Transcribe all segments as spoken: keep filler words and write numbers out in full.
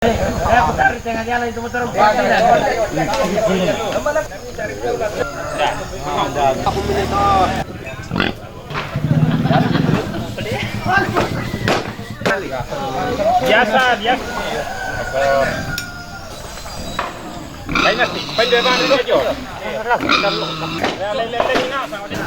Eh, aku tarik tengah jalan itu motor. Biasa, biasa. Lain nasi, lain dia bang, dia jual. Lain, lain, lain, lain, nak, sama dia.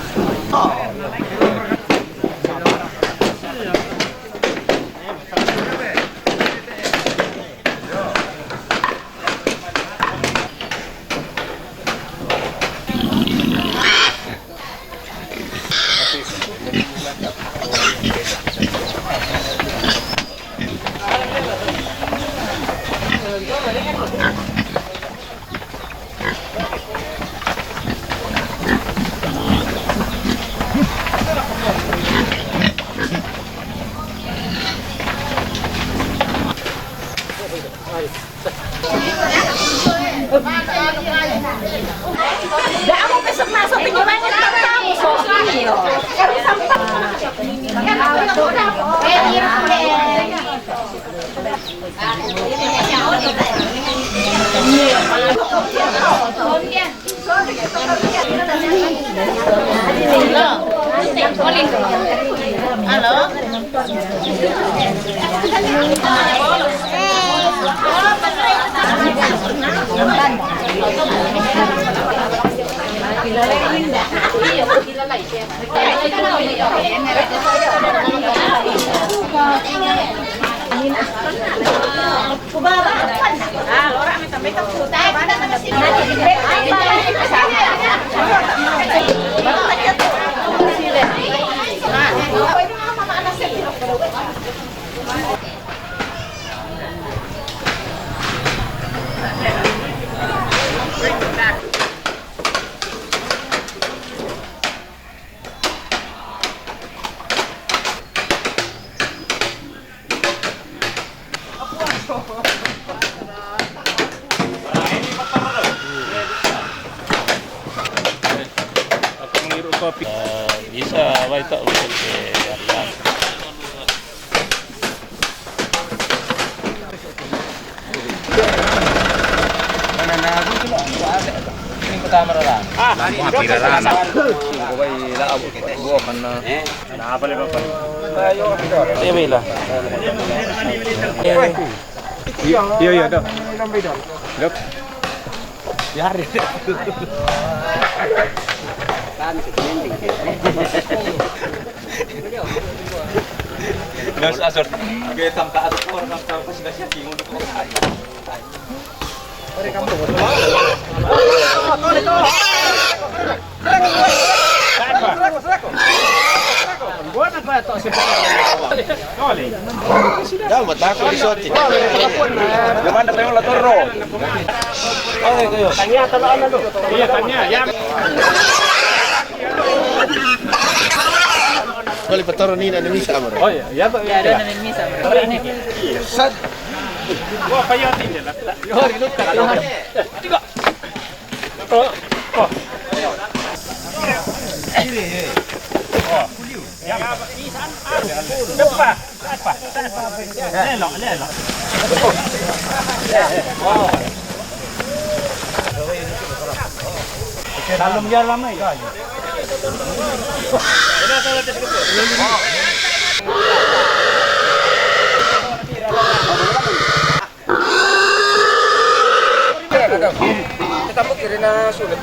Dah, aku besok masuk, tinggi banget, tak tahu, soalnya. Kalau sampai Aku menghirup kopi. Eh, bisa, baik tak, bisa. Ini pertama lah. Ah, ini pertama. Gua kan, eh, Iya, iya, dah. Dok. Biarin. Nggak usah, Sor. Oke, tambah atau orang tambah sudah siap bingung tuh. Jangan buat takut, iso ti. Gimana tayo la toro? Tania, talo, ano, lo? Iya, Tania, yan. Balik patoro ni na misa, amor. Oh, iya, iya, iya. Sat. Wah, kayo, Tania. Yo, rinuk ka. Tiga. Lalu biar lama ya. Kita mau kiri na sulit.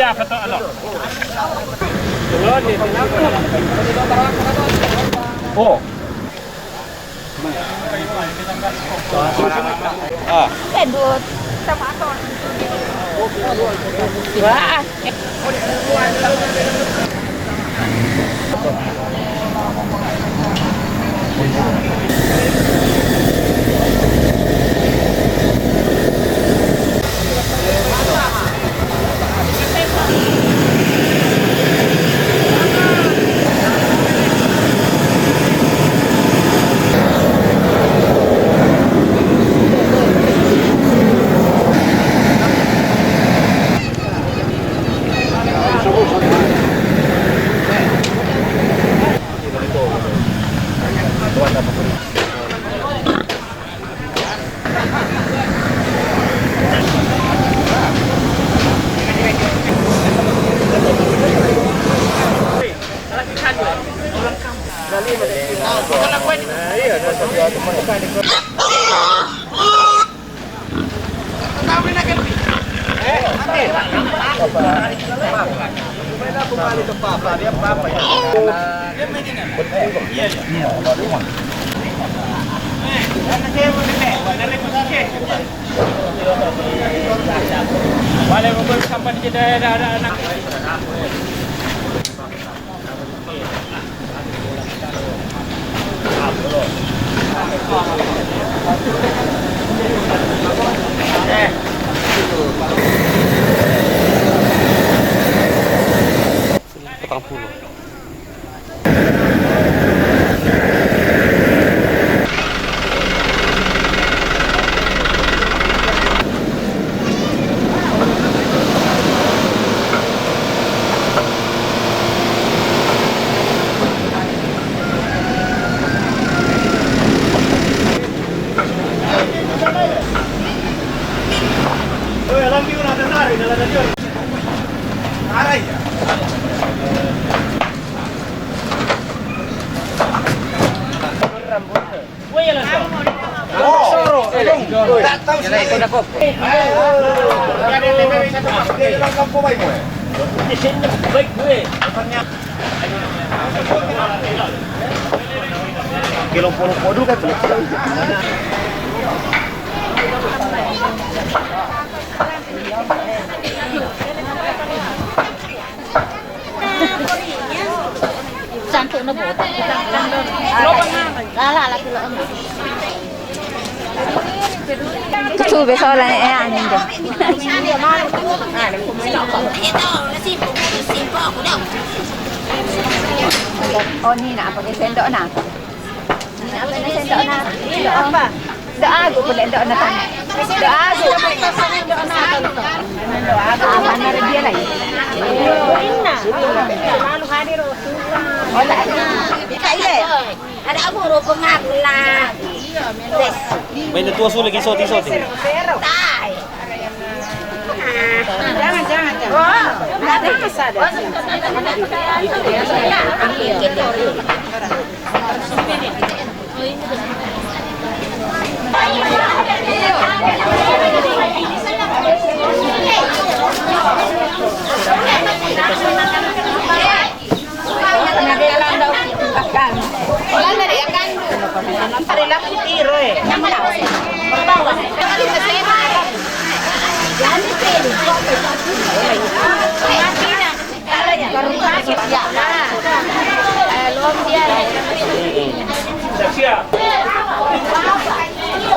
Oh. Ah. Wah. Patang puluh. Santo na botak. Ala, ala, kilo. Tutu, beso lang, eh, ano yun? O, Nina, pag-isendo na. Nina, pag-isendo na. Doon. Doon, doon na tayo. Doon. Doon, doon na rin yan ay. Wala na. Kaya, ada ako, rupong nga, pula. May natuwa sila, gisoti-soti. Tay. Jangan, jangan, jangan. Wah, ada apa sada?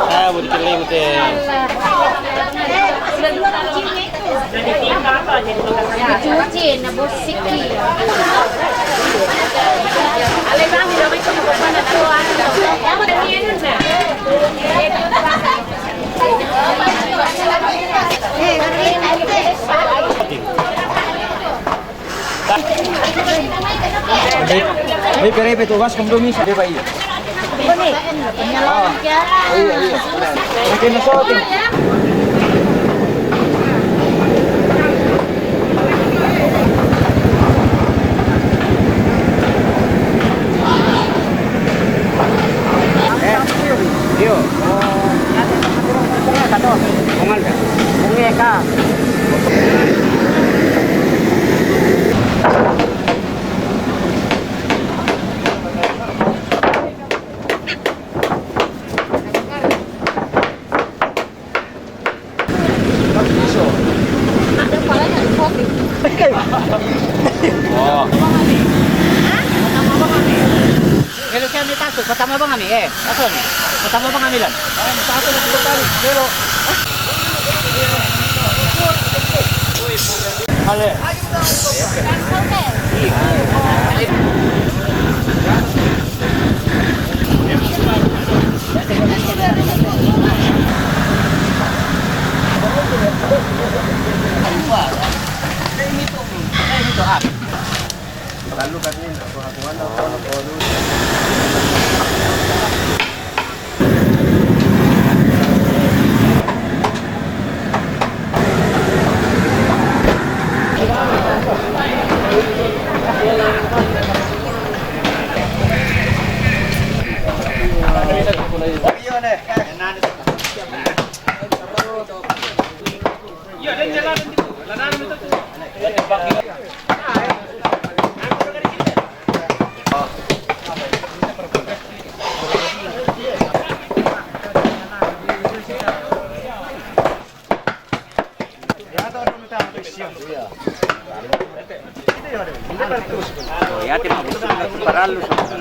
Ah, buat kirim teh. Dicuci, na bosiki. May, may perepe tu, vas, kung dumis, di ba iyo? Iya, iya. Oke, na sa atin. Iyo. Bunga ka. Oh. Hello, siya ni Taso. Patama ba kami? Eh, Taso ni. Patama ba kami lang? Ale.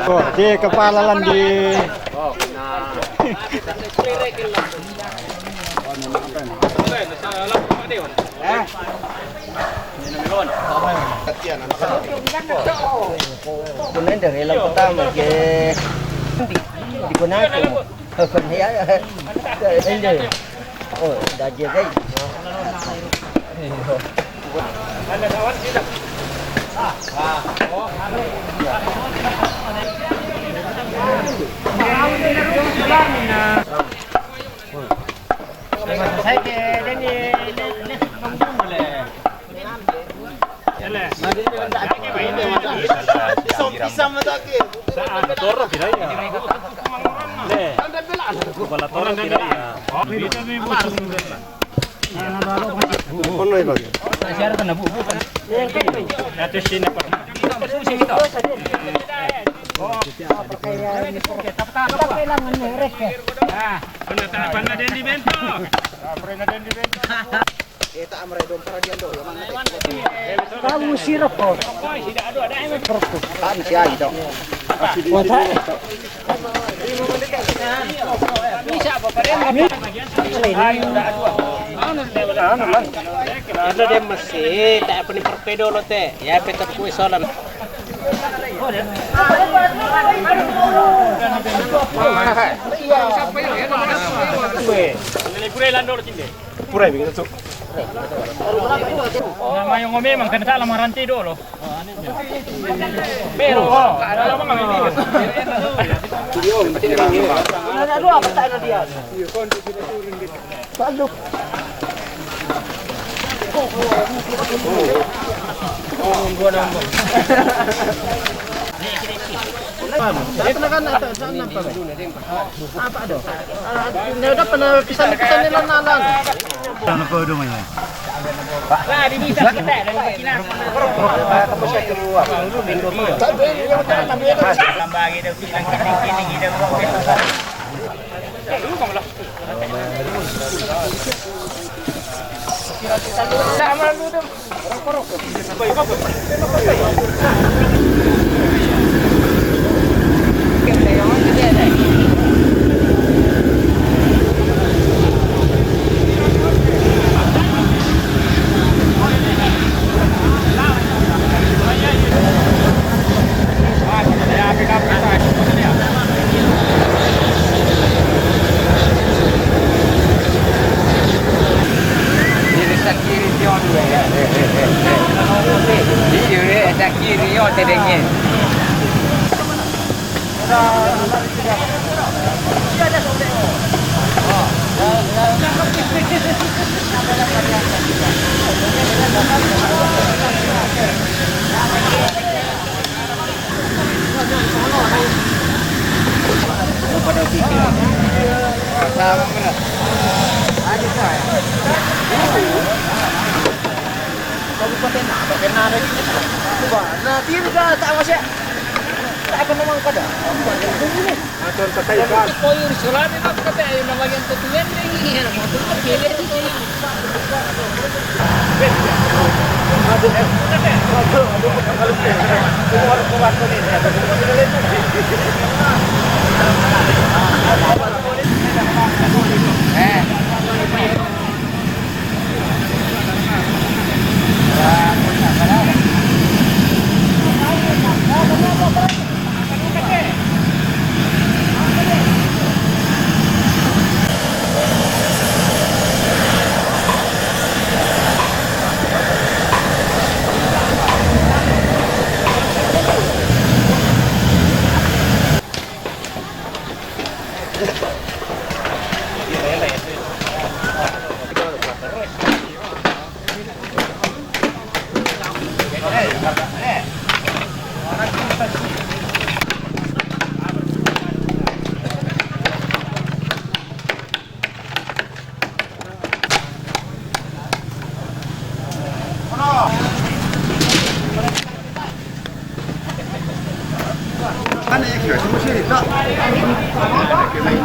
Oh, di kepala lang di. Kunenda ilang pertama je. Di, di kunako. Kunaya. Ende. Oh, dah je, guys. Kamu sirap ko. Kan siya ito. Wala. Ano man? Ano din mas eh, tak apa ni perpedo lo te. Ya petak kue solan. Pura bikin tu. Nama yang ngomel memang kena tak lama rantai dulu. Pero, oh, ada apa kami? Ada dua apa tak ada dia? Saluk. Saan na kan ata? Saan na pa? Apa do? Ah, na dapat na pisan-pisan nila na lang. Ano po doon ngayon? Kabupaten apa kena lagi? Coba, nah, dia juga tak masih. Tak apa memang kada. Atur pakai pas. Koyur sulami mak kata ayo na bagian tetuan lagi. Motor kepilih di sini.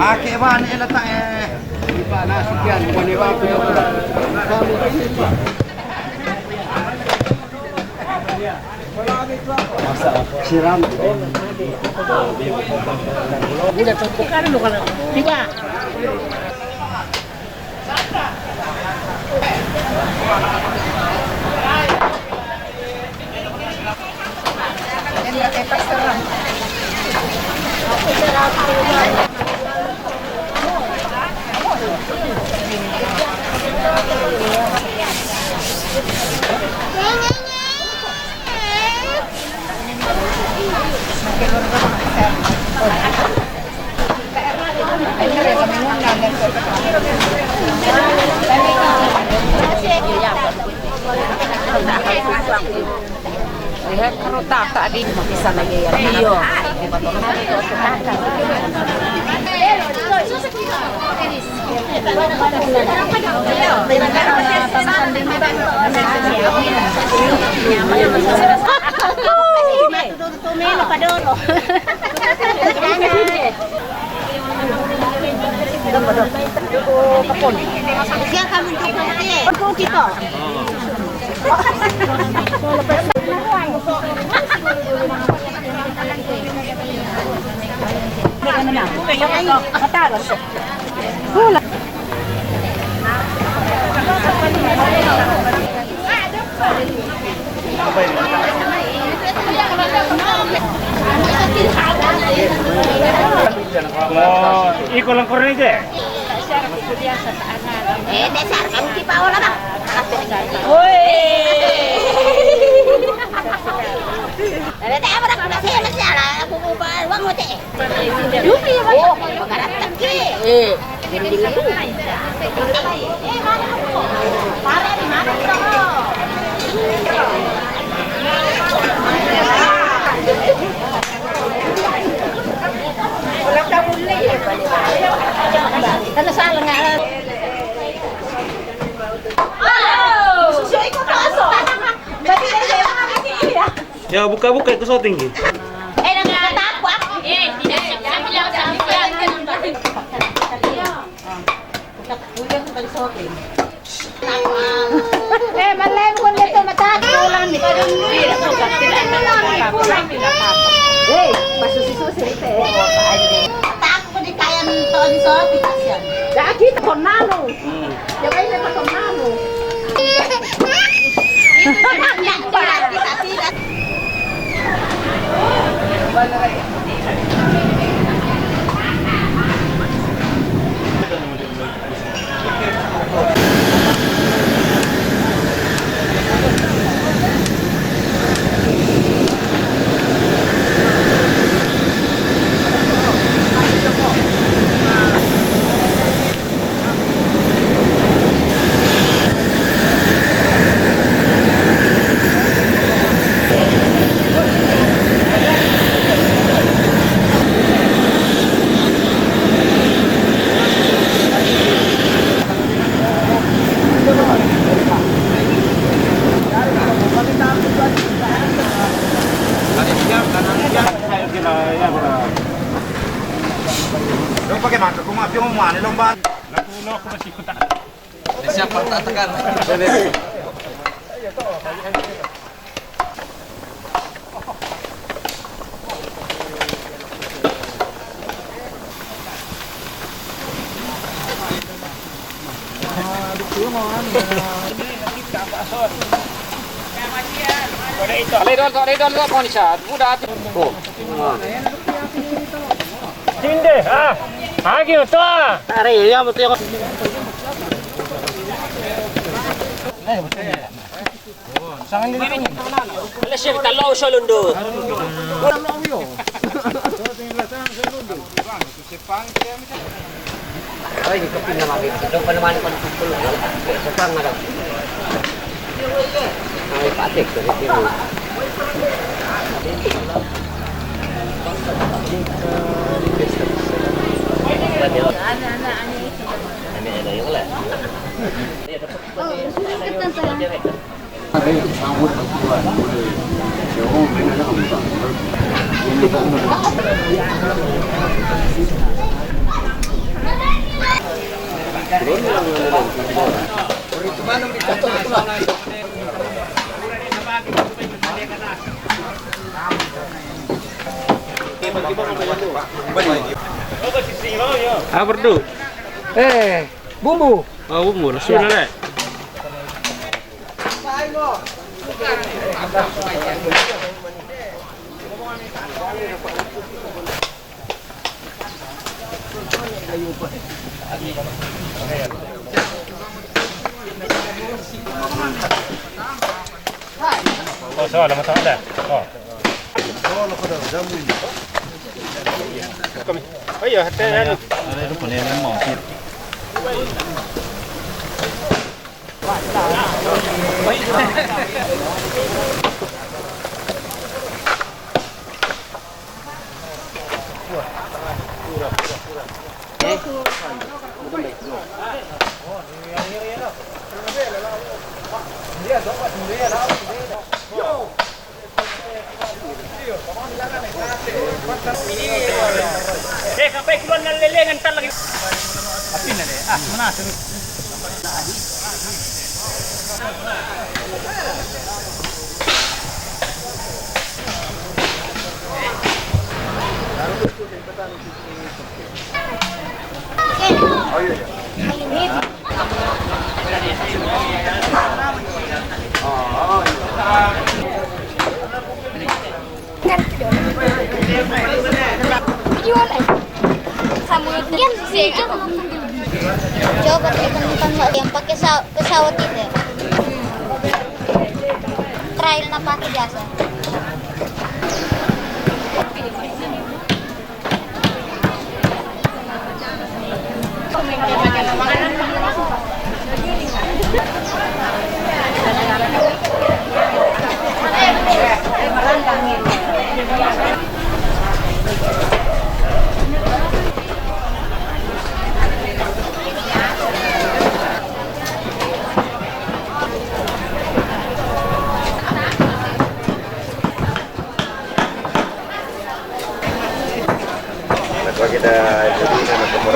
Ake ba ni la ta e. Siram. Udah cukup kan lu kalau tiga. Iya, kalau tak, tak di, bisa lagi ya. Iya. Siya ka mundok na siya. Mundok kita. Matalas. Wala. Oh, iko lang kurang ito eh. Eh, dasar kamu di bawah lah, Bang. Woi. Ada teh apa dah? Masih, masih ada. Aku mau bawa uang, teh. Dupi ya, Bang. Oh, pagkaratak, eh. Eh. Kana sa nga. Susu iko kaso. Bati na siya. Ya, buka-buka ko sa tinggi. Eh, nangatapo ako. Eh, di na siya. Eh, malay mo kung dito mataas. Ulan. Eh, pasusususi ito eh. Atak ko di kaya nito ang iso, titas yan. Dati, tornado. Yabay na pa tornado. Lo pakai mata, kuma pion mane lomba. Siapa tak tekan? Alai dol, alai dol, kau ni sat. Muda tu. Oh. Tinde, ah. Agi tu ah. Are, ya betul. Ala siya, talo siya, Lundo. Ay, di ko pinamagay. Ito pa naman kung tukol. Ito pa nga lang. Ay, patik. Ano, ano, ano ito? Ano, ano, yung wala? Ah, berdu. Eh, bumbu. Oh, bumbu. Langsung ya. Oh, sawa, lama sawa dah. Oh. Ayo, hati anu. Eh, sampai keluar dengan lele, ngentar lagi. Api na, eh. Ah, mana seru? Coba tekan-tekan, Mbak, yang pakai sa-, pesawat itu. Trial na pakai biasa.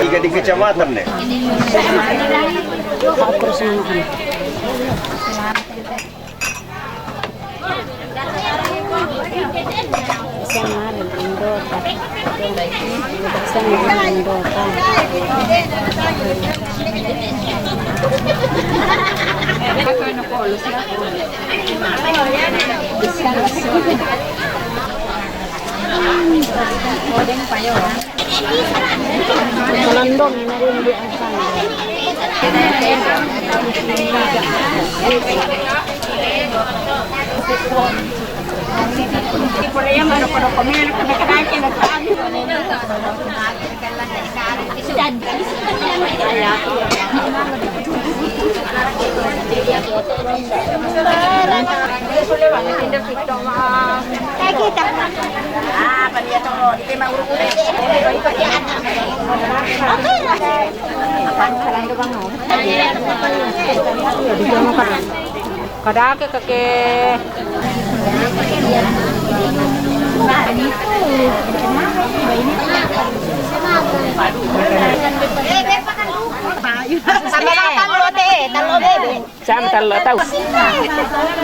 Tiga di kecamatan nih. Malandong na rin di ang sangga. Kadake kake. Sama makan lote, talo bebe. Sam talo tau.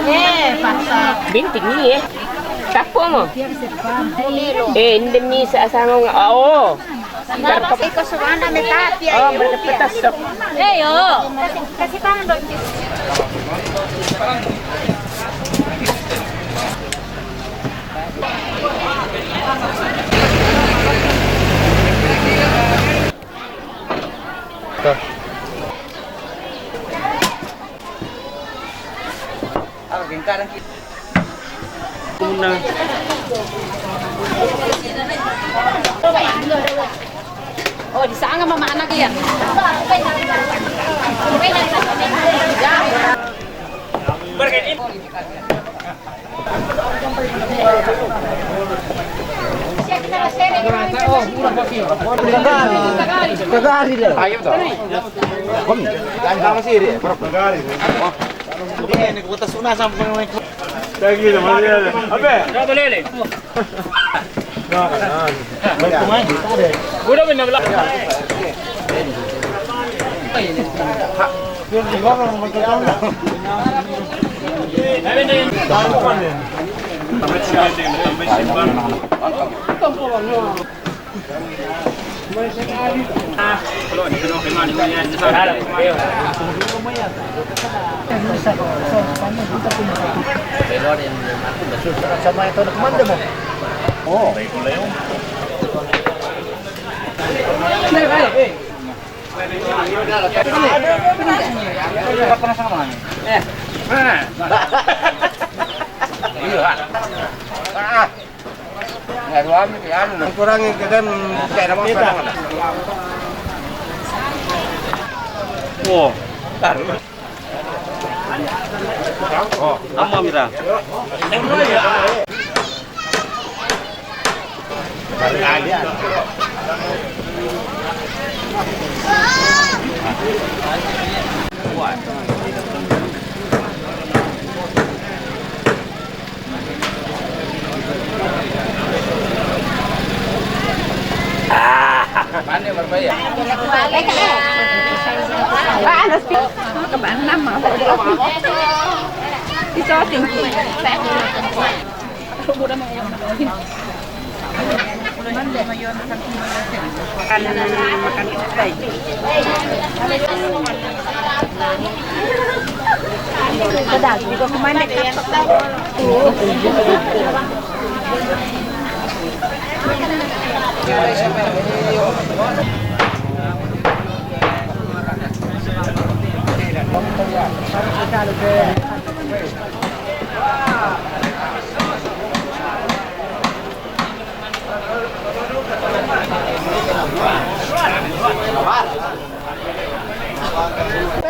Eh, paksa. Bintik ni, eh. Tapo mo. Eh, indemi sa sama nga. Oh. Tarkap. Iko suwana me tapi. Oh, berkepetas sok. Eh, yo. Kasih tangan dong. Oh, di sana mama anak ya. Kagari le. Ayo to. Komi. Sama siri, bro. Kagari. Ini kita suna sampai. Lagi, lagi. Apa? Berapa lele? Udah benar belah. Oh. Kurangi ke dan kayak nama sekarang ada. Oh, taruh. Oh, ama mira. Pandai berbahaya. Panas. Kebana mah. Dicoting. Makan, makan ikan. Sedap juga kemana?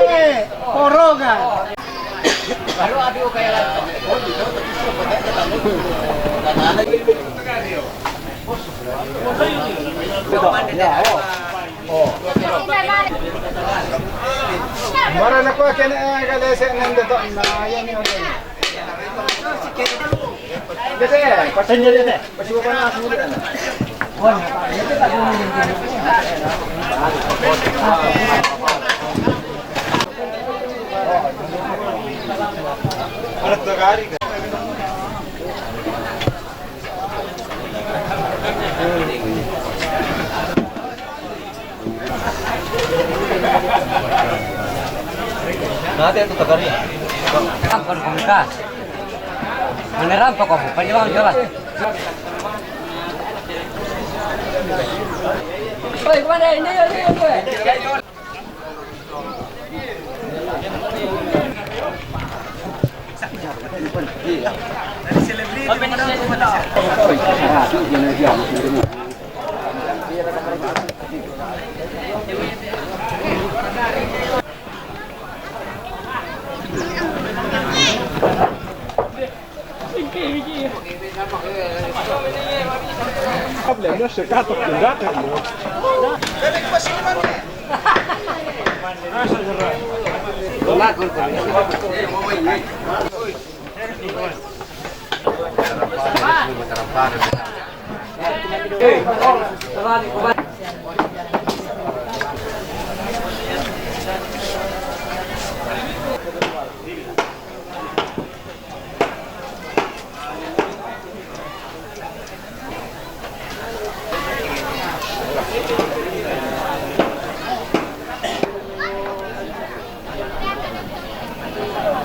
Eh, Koroga. Mara na ko kene, eh, ga lese nende to na, ya ni ore. Dede, pasenja dede. Nate tu tagari. Ampun, kumka. Menerang pokok, panjang jalan. Oi, kemana? Ini, ini, ini.